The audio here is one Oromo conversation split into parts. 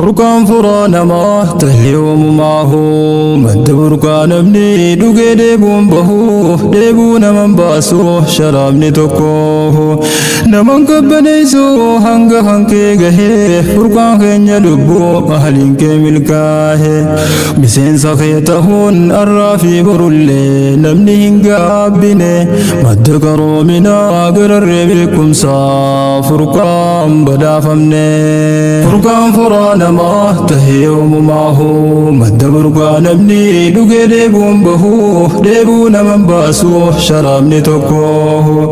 Burqaan furaa namaa ta'e yoomumaahu, madda burqaa namni dhugee dheebuun bahu, dheebuu naman baasu sharaabni tokko. Naman qabbaneessu hanga hankee gahee, burqaan keenya lubbuu ahaliin kee milkaa'e. Miseensa kee ta'uun arraa fi borullee namni hin gaabbine, madda qaroominaa gararree beekumsaa furqaan badhaafamne. Furqaan furaa namaa ta'e yoomumaahu, madda burqaa namni dhugee dheebuun bahu, dheebuu naman baasu sharaabni tokko.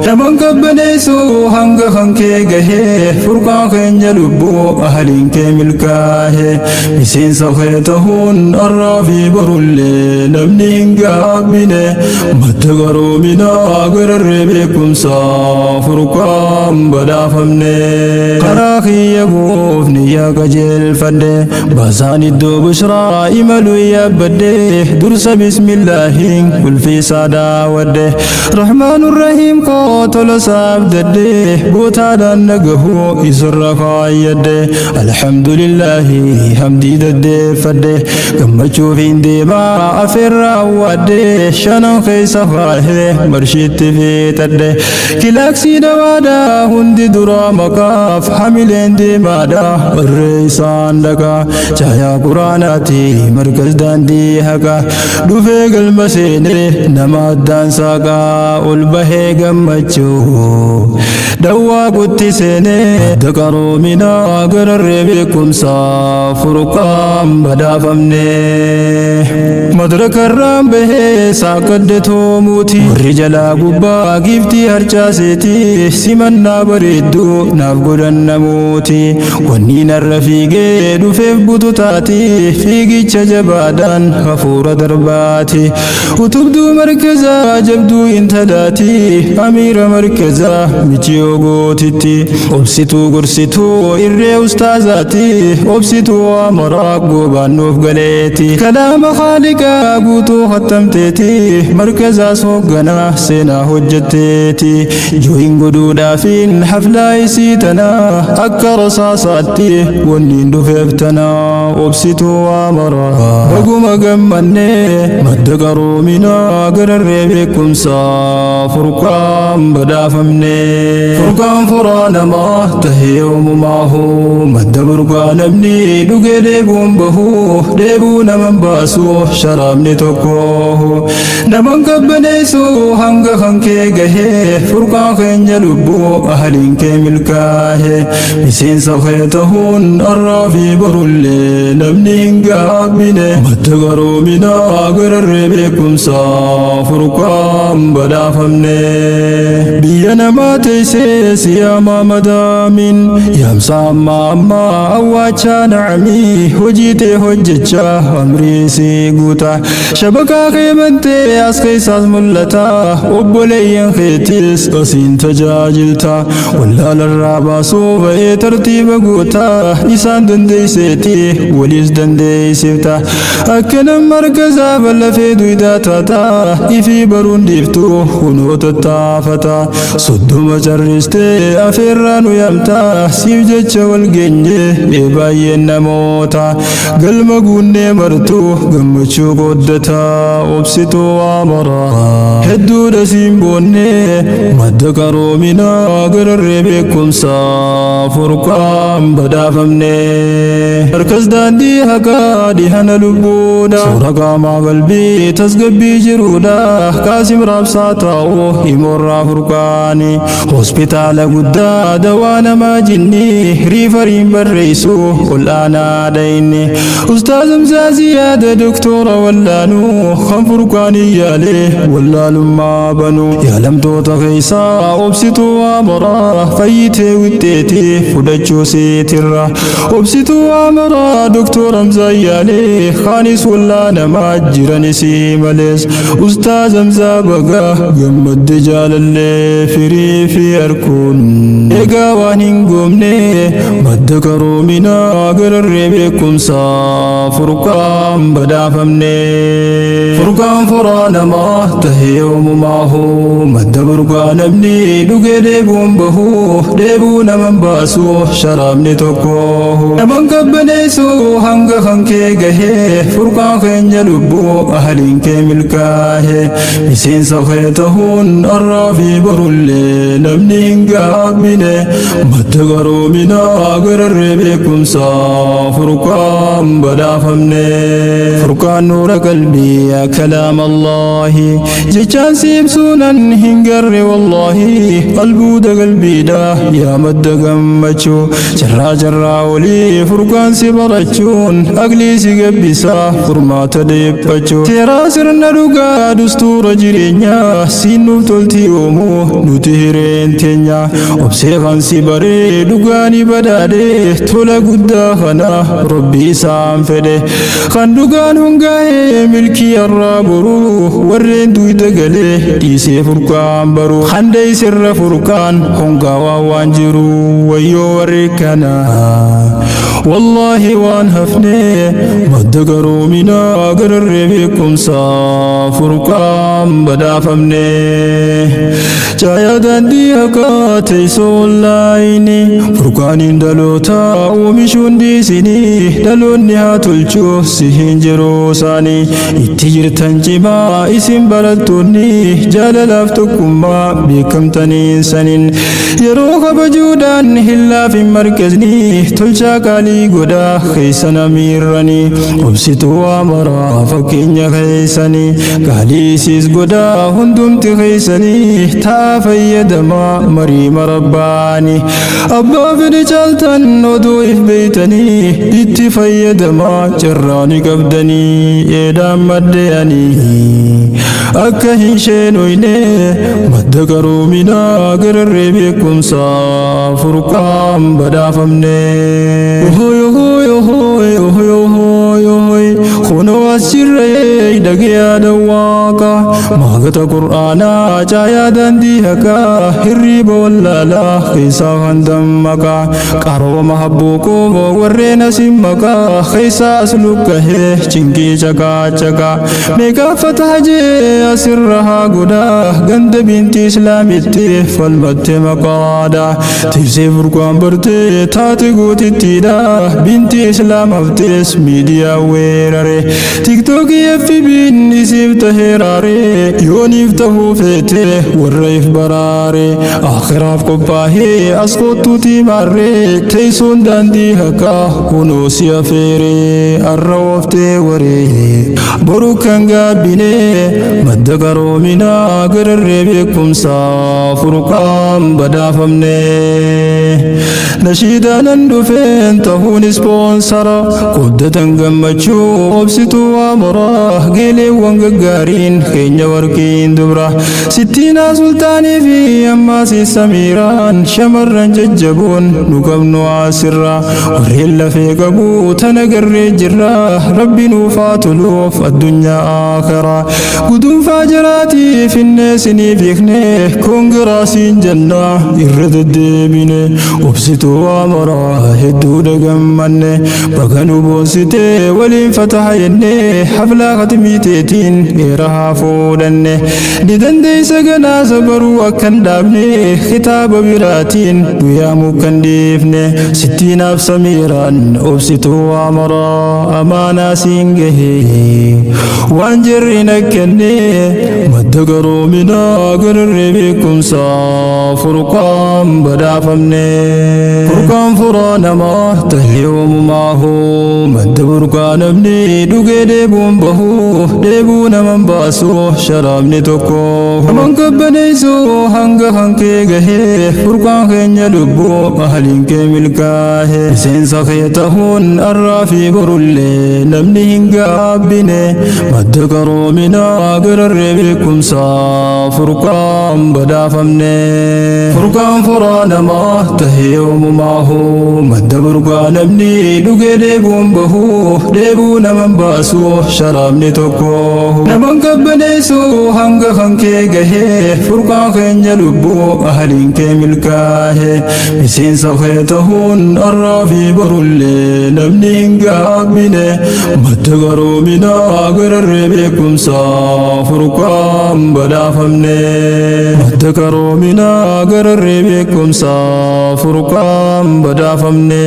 Naman qabbaneessu hanga hankee gahee, furqaan keenya lubbuu ahaliin kee milkaa'e. Miseensa kee ta'uun arraa fi borullee namni hin gaabbine, madda qaroominaa gararree beekumsaa furqaan badhaafamne. Karaa kiyya buuf niyyaa qajeelfadhe, baasaan iddoo bushraa imaluu yaabbadhe, dursa bismillaahiin ulfiisaa daawwadhe. Rahmaan Rahiim koo tola saabdadhe, gootaadhaan nagahuu isarra kaayyadhe. Alhamdulillaahi hamdii daddeeffadhe, gammachuuf hin deemaa afeerraa awwaadhe, shanan keessa kaahee marshiitti fiixadhe. Kilaaksii dhawaadhaa hundi duraa maqaaf hamileen deemaadha irree isaan dhaqa. Caayaa quraanaati markaz daandii haqa, dhufee galma seenee nama addaan saaqaa, ol bahee gammachuu dhawwaa gutti seenee, madda qaroominaa gararree beekumsaa furqaan badhaafamne. Madrakarraan bahee saaqadde toomuuti, warri jalaa gubbaa giiftii harcaaseeti, simannaa bareedduu naaf godhan namooti. Wanni narra fiigee dhufeef bututaati, fiigicha jabaadhaan hafuura darbaati. Utubduu markazaa jabduu intalaati, amiira markazaa michiyoo gootitti, obsituu gorsituu irree ustaazaati, obsituu amaraa goobaannuuf galeeti. Kalaama haaliqaa guutuu hattamteeti, markazaas hoogganaa seenaa hojjetteeti. Join godhuudhaafiin haflaa isii tanaa, akka rasaasaatti wanniin dhufeef tanaa, obsituu amaraa. Baguma gammannee, madda qaroominaa gararree beekumsaa furqaan badhaafamne. Furqaan furaa namaa ta'e yoomumaahu, madda burqaa namni dhugee dheebuun bahu, dheebuu naman baasu sharaabni tokko. Naman qabbaneessu hanga hankee gahee, furqaan keenya lubbuu ahaliin kee milkaa'e. Miseensa kee ta'uun arraa fi borullee namni hin gaabbine, madda qaroominaa gararree beekumsaa furqaan badhaafamne. Biyya namaa teessee siyaamaa madaamin, yaamsa ammaa ammaa awwaachaa na'amii, hojii tee hojjechaa amrii si guuta. Shabakaa kee bantee as keessaas mul'ata, obboleeyyan keetis asiin tajaajilta. Wallaalarraa baasuu ba'ee tartiiba guuta, isaan dandeesseeti waliis dandeessifta. Akkanam markazaa ballafee duydaa taata, ifii baruun dhiiftu kunoo tattaafata. 30 carristee afeerraa nu yaamta, siif jecha wal geenye baay'een namoota. Galma guunnee martuu gammachuu qooddata, obsituu amaraa. Hedduudha siin boonnee, madda qaroominaa gararree beekumsaa furqaan badhaafamne. Markaz daandii haqaa dhihana lubbuudha, suura qaamaa qalbii tasgabbii jiruudha. Qaasim raabsaa taa'u himoorraa furqaani, hospitaala guddaa dawaa namaa jinni, riifariin barreessu ol aanaadha inni. Ustaaz Hamzaa Ziyaada doktora wallaanuu, kan furqaanii yaalee wallaalummaa banu. Yaalamtoota keessaa obsituu amaraa, fayyitee wixxeeti fudhachuu siitirra. Obsituu amaraa doktor Hamzaa yaalee, kaanis wallaanamaa jiranisii malees. Ustaaz Hamzaa baga gammadde, jaalallee firii fi harkuun egaa waan hin goomne, madda qaroominaa gararree beekumsaa furqaan badhaafamne. Furqaan furaa namaa ta'e yoomumaahu, madda burqaa namni dhugee dheebuun bahu, dheebuu naman baasu sharaabni tokko. Naman qabbaneessu hanga kan kee gahee, furqaan keenya lubbuu ahaliin kee milkaahe. Miseensa kee tahuun arraa fi borullee namni hin gaabbine. Madda qaroominaa gararree beekumsaa furqaan badhaafamne. Furqaan nuura qalbii yaa kalaam Allaahi, jechaan si ibsuunan hin garre wallaahi. Albuuda qalbiidha yaa madda gammachuu, carraa carraa olii furqaan si barachuun aqlii si gabbisaa furmaata deebbachuu. Seeraa sirna dhugaa dustuura jireenyaa siin nuuf tolti uumuu nuti hireen teenya. Obsee kan si baree dhugaani badhaadhee, tola guddaa kana Rabbi isaan fedhe. Kan dhugaan hungaa'ee milkii har'aa boruu, warreen duyda galee dhiisee furqaan baruu. Handa isirra furqaan hongaawaa waan jiru, wayyoo warri kana wallaahi waan hafne. Madda qaroominaa gararree beekumsaa furqaan badhaafamne. Caayaa daandii haqaa teessoo onlaayinii, furqaaniin dhaloota oomishuun dhiisinii. Dhaloonni haa tolchuu si hin jiruu isaanii, itti jirtan cimaa isin barattoonni jaalalaaf tokkummaa beekamtaniin saniin. Yeroo kabajuudhaan hin laafin markazni, tolchaa qaalii godhaa keessa namiirranii. Obsituu amaraa fakkeenya keessanii, qaalii isiis godhaa hundumti keessanii. Ta'a fayyadamaa marii marabbaani, abbaa fedhe caaltan oduu if beeytanii. Itti fayyadamaa carraani qabdanii, eedhaan maddeeyanii akka hin sheenoyne. Madda qaroominaa gararree beekumsaa furqaan badhaafamne. Ohoy ohoy ohoy ohoy ohoy ohoy, kunoo as jirree dhagayaa dawwaaqa maagata qur'aanaa caayaa daandii haqaa hirriiba wallaalaa keessaa kan dammaqaa. Qarooma habbuu qomoo warreen asin maqaa keessaa as lukkahee cinqii caqaa caqaa meeqaaffata hajee asirra haa godhaa. Ganda binti islaamitti falmatte maqaadha, tiksee furqaan bartee taate gootittiidha. Binti islaam haftees miidiyaa weerare, tiktookii FB'n isiif taheeraare. Yooniif tahuu feete warra if baraare, akhiraaf qophaahee as kottuutii maarree. Teessoon daandii haqaa kunoo si afeere, arra ooftee waree boru kan gaabbine. Madda qaroominaa gararree beekumsaa furqaan badhaafamne. Nashiidaanan dhufeen tahuun ispoonsara, qoddatan gammachuu obsituu waamuraa. Geeleewwan gaggaariin keenya warqiin dubra, sittiinaa sultaanii fi ammaasii samiiraan. Shamarran jajjaboon nu qabnu asirra, warreen lafee qabu tana garree jirra. Rabbi nuuf haa toluuf addunyaa akhiraa. Guduunfaa jiraatii finnee sinii beekne, koongiraasiin jannaa irra deddeebine. Obsituu amaraa hedduudha gammanne, baga nu boonsitee waliin fataha jenne. Haflaa khatimii teetiin dheera haa fuudhanne, ni dandeessa ganaasa baruu akkan dhaabne. Kitaaba biraatiin guyyaa mukan dhiifne. Sittiinaaf samiiraan obsituu amaraa amaanaa siin gahe waan jirri nakkanne. Madda qaroominaa gararree beekumsaa furqaan badhaafamne. Furqaan furaa namaa tahee uumamaahu, madda burqaa namni dhugee dheebuun bahu. Dheebuu naman baasu sharaabni tokko, naman qabbaneessu hanga kan kee gahee. Furqaan keenya lubbuu ahaliin kee milkaahe. Miseensa kee tahuun arraa fi borullee namni hin gaabbine. Madda qaroominaa gararree beekumsaa furqaan badhaafamne. Furqaan furaa namaa tahee uumamaahu, madda burqaa namni dhugee dheebuun bahu. Dheebuu naman baasu sharaabni tokko, naman qabbaneessu. dhiisu hanga kan kee gahee, furqaan keenya lubbuu ahaliin kee milkaa'e. Miseensa kee ta'uun har'aa fi borullee namni hin gaabbine. Madda qaroominaa, gararree beekumsaa, furqaan badhaafamne. Madda qaroominaa, gararree beekumsaa, furqaan badhaafamne.